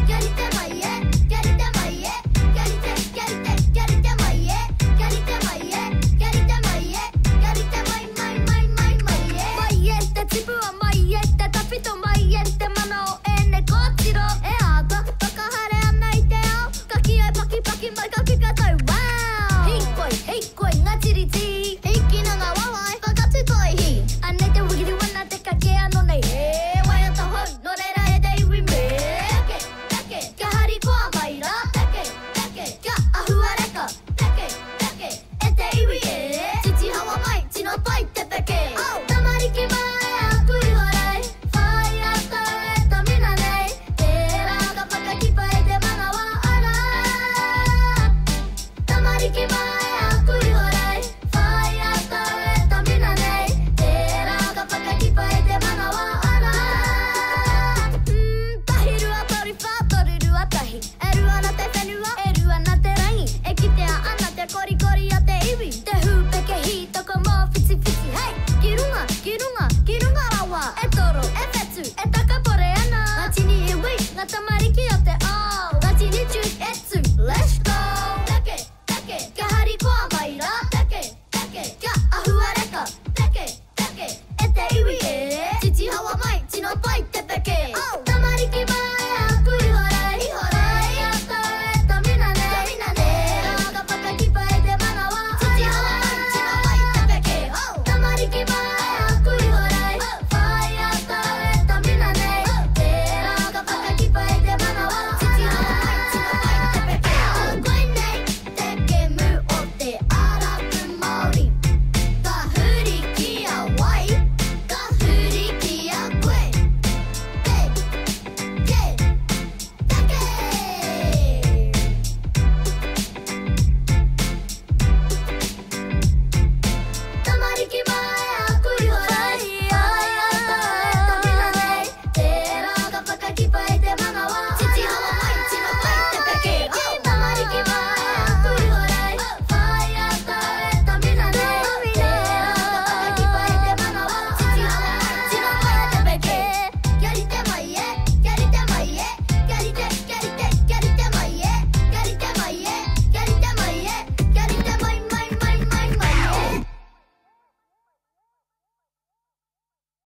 Kia rite mai e, kia rite mai e, kia rite, kia rite, kia rite mai e, kia rite mai e, kia rite mai e, kia rite mai, mai, mai, mai, mai e. Mai e te tipua, mai e te tawhito, mai e te mana o ēnei kōtiro. E āta whakahaere ana i te ao, ka kī ai pakipaki mai ka kika tau, wow! Hīkoi, hīkoi, ngā tiriti. Hīkina ngā wawae, whakatū toi, hī. Anei te wikiriwana te kake anō nei, he waiata hou, nō reira e te iwi me peke, peke, kia harikoa mai rā, peke, peke, kia ahuareka, peke, peke, e te iwi e. Titi hawa mai, tino pai te peke. Oh! Tamariki mā e aku iho rei, whāia tau e tamina nei, tērā ka whakakipa i te manawa ara. Tamariki mā e aku iho rei, whāia tau e tamina nei, tērā ka whakakipa i te manawa ara. Mm, tahi rua toru whā toru rua tahi, e rua na te whenua, e rua na te rangi, e kitea ana te korikori a te iwi, te hūpeke hītoko mōwhitiwhiti, hei! Ki runga, ki runga, ki runga rawa, e toro, e whetu, e takapo.